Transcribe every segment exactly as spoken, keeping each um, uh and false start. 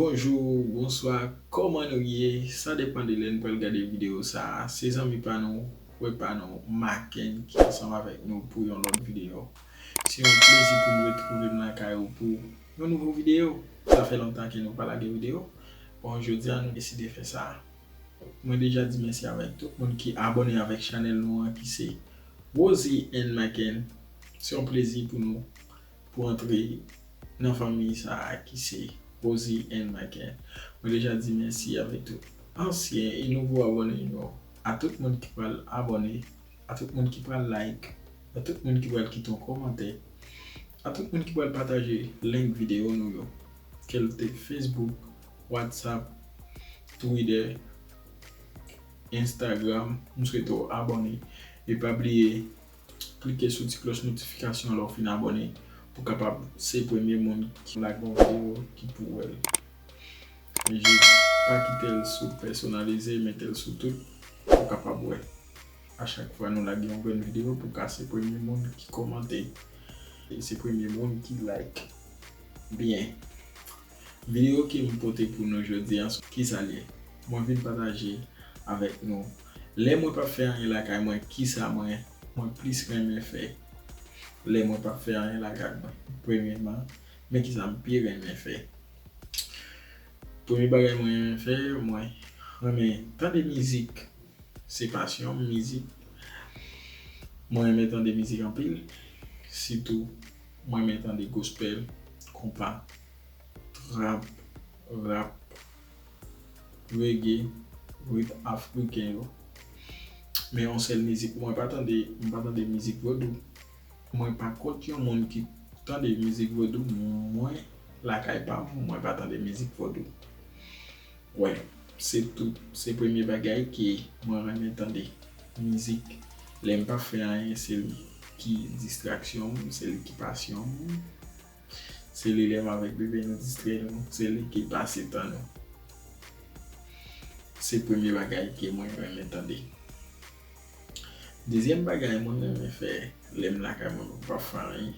Bonjou, bonswa, kòman nou ye? Sa depann de lè n pral gade videyo sa a. Se zanmi pa nou, frè pa nou, Maken ki ansanm avèk nou pou yon lòt videyo. Se yon plezi pou m retwouve m lakay ou pou yon nouvo videyo. Sa fè lontan ke nou pa lage videyo. Bon, jodi a nou deside fè sa. Mwen deja di mèsi avèk tout moun ki abòne avèk chanèl nou an ki se Rosie and Maken. Se yon plezi pou nou pou antre nan fanmi sa a ki se Rosie and Maken. Mwen deja di mèsi avèk tout ansyen e nouvo abòne yo, a tout moun ki pral abòne, a tout moun ki pral like, a tout moun ki pral kite yon kòmantè, a tout moun ki pral pataje link videyo nou yo, kèl te Facebook, WhatsApp, Twitter, Instagram. M swete w abòne. E pa bliye klike sou ti klòch notifikasyon lè w fin abòne pou w kapab se premye moun ki lage yon videyo ki pou wè l. Jis pa kite l sou pèsonalize, mete l sou tout pou w kapab wè. A chak fwa nou lage yon grenn videyo pou w ka se premye moun ki kòmante e se premye moun ki like. Byen. Videyo ke m pote pou nou jodi a, kisa l ye? Mwen vin pataje avèk nou. Lè mwen p ap fè anyen lakay mwen, kisa mwen, mwen plis renmen fè? Lè mwen p ap fè anyen lakay mwen, premyèman, men kisa m pi renmen fè? Premye bagay mwen renmen fè, mwen renmen tande mizik. Se pasyon m, mizik. Mwen renmen tande mizik anpil. Sitou, mwen renmen tande gospel, konpa, trap, rap, reggae, rit afriken yo. Men yon sèl mizik, mwen pa tande, m pa tande mizik vodou. Mwen pa kont yon moun ki tande mizik vodou, mwen, lakay pa m, mwen pa tande mizik vodou. Wè, se tout, se premye bagay ke mwen renmen tande. Mizik, lè m pa fè anyen, se li ki distraksyon m, se li ki pasyon m. Se li lè m avèk bebe nou distrè nou, se li ki pase tan nou. Se premye bagay ke mwen renmen tande. Dezyèm bagay mwen renmen fè lè m lakay mwen, mwen p ap fè anyen,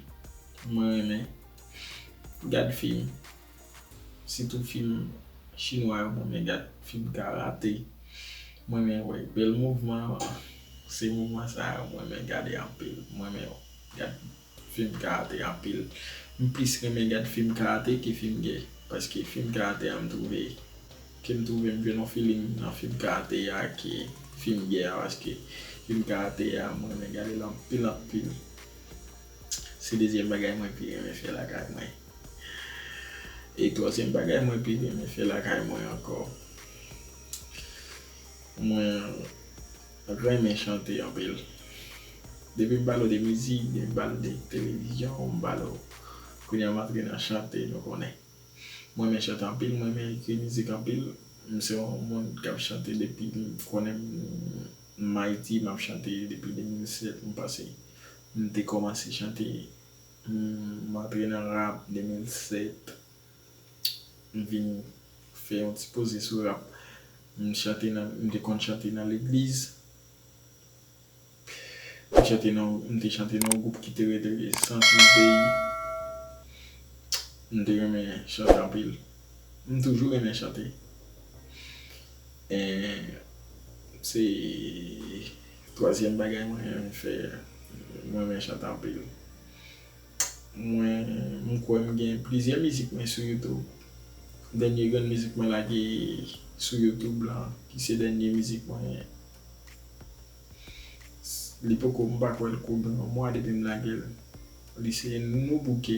mwen renmen gad fim. Sitou fim chinwa yo, mwen renmen gad fim karate. Mwen renmen wè bèl mouvman, se mouvman sa yo mwen renmen gade anpil. Mwen renmen gad fim karate anpil. M plis renmen gad fim karate ke fim gè. Paske fim karate a m twouve, ke m twouve m jwenn yon feeling nan fim karate a ke fim gè a, paske fim karate a mwen renmen gade l anpil anpil. Se dezyèm bagay mwen pi renmen fè lakay mwen. E twazyèm bagay mwen pi renmen fè lakay mwen ankò, mwen renmen chante anpil. Depi m pale w de mizik, depi m pale w de televizyon, m pale w, kounye a m antre nan chante, nou konnen. Mwen renmen chante anpil, mwen renmen ekri mizik anpil. M se yon moun k ap chante depi m konnen m, m Ayiti, m ap chante depi de mil sèt, m panse. M te kòmanse chante, m antre nan rap de mil sèt. M vin fè yon ti poze sou rap. M chante nan, m te konn chante nan legliz. M chante nan, m te chante nan yon gwoup ki te rele Santi Peyi. M te renmen chante anpil. M toujou renmen chante. E se twazyèm bagay mwen renmen fè. Mwen renmen chante anpil. Mwen, m kwè m gen plizyè mizik mwen sou YouTube. Dènye grenn mizik mwen lage sou YouTube la, ki se dènye mizik mwen, li poko, m pa kwè l ko gen yon mwa depi m lage l. Li se Nou Bouke,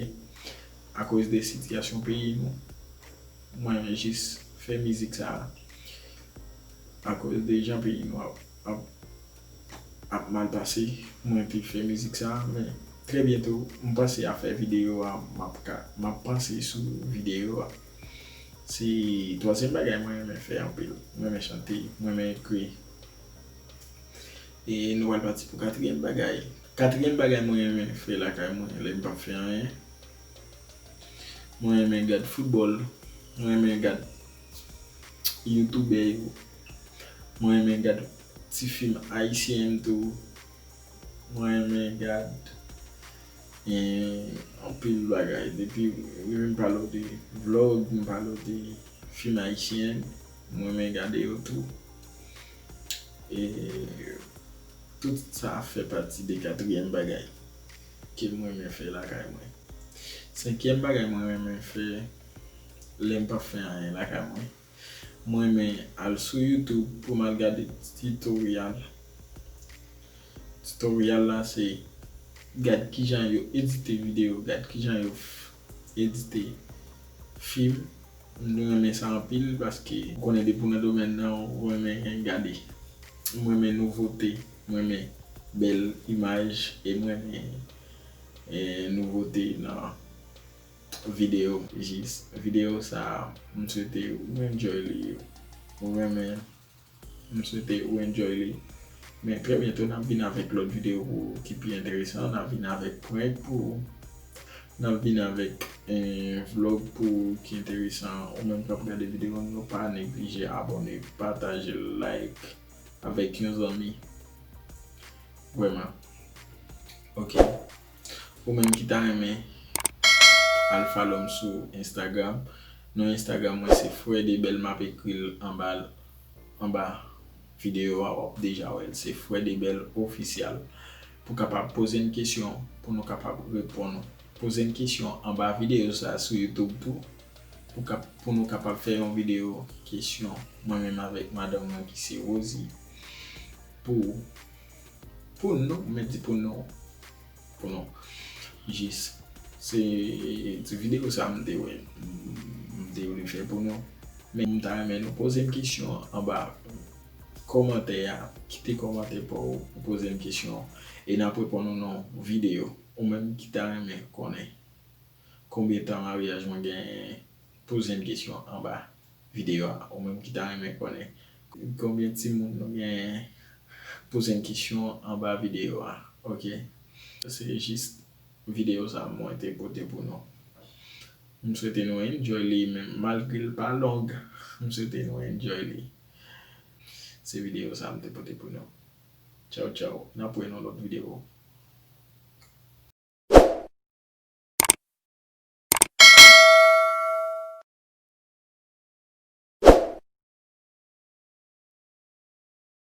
akoz de sitiyasyon peyi nou. Mwen jis fè mizik sa a akoz de jan peyi nou ap, ap, ap mal pase. Mwen te fè mizik sa a, men trè byento, m panse a fè videyo a, m ap ka, m ap panse sou videyo a. Se twazyèm bagay mwen renmen fè anpil. Mwen renmen chante, mwen renmen ekri. E nou pral pati pou katriyèm bagay. Katriyèm bagay mwen renmen fè lakay mwen lè m p ap fè anyen. Mwen renmen gad foutbòl. Mwen renmen gad youtubè yo. Mwen renmen gad ti fim ayisyen tou. Mwen renmen gad, eh, anpil bagay. Depi m pale w de vlog, m pale w de Fim ayisyen, mwen renmen gade yo tou. E tout sa fè pati de katriyèm bagay ke mwen renmen fè lakay mwen. Senkyèm bagay mwen renmen fè lè m p ap fè anyen lakay mwen, mwen renmen al sou YouTube pou m al gade titoryal. Titoryal la se gad kijan yo edite videyo, gad kijan yo edite fim. M renmen sa anpil paske ou konnen depi w nan domèn nan ou renmen gade. M renmen nouvote, m renmen bèl imaj e m renmen eh, nouvote nan videyo. Jis videyo sa a, m swete ou enjoy li. Ou renmen, m swete ou enjoy li. Men trè byento n ap vin avèk lòt videyo pou ki pi enteresan, n ap vin avèk prank pou ou, n ap vin avèk eh, vlog pou ou ki enteresan. Ou menm k ap gade videyo nou, pa neglije abòne, pataje, like avèk yon zanmi. Vrèman. Ok. Ou menm ki ta renmen al follow m sou Instagram. Non Instagram mwen se Frè Debèl, m ap ekri l anba anba videyo a, w ap deja wè l. Se Frè Debèl Ofisyal. Pou kapab poze n kesyon, pou nou kapab reponn ou. Poze n kesyon anba videyo sa sou YouTube tou. Pou, kap, pou nou kapab fè yon videyo kesyon mwen menm avèk madanm mwen ki se Rosie. Pou, pou nou, mwen di pou nou, pou nou. Jis, se ti videyo sa m te wè, m te vle fè pou nou. Men m ta renmen nou poze m kesyon anba kòmantè a, kite kòmantè pa w, ou poze m kesyon e n ap reponn ou nan videyo. Ou menm ki ta renmen konnen konbyen tan maryaj mwen genyen, poze m kesyon anba videyo a. Ou menm ki ta renmen konnen konbyen timoun nou genyen, poze m kesyon anba videyo a. Ok? Se jis videyo sa mwen te pote pou nou. M swete nou enjoy li, men malgre l pa long, m swete nou enjoy li. Se videyo sa m te pote pou nou. Tchaw, tchaw. N ap wè nan lòt videyo.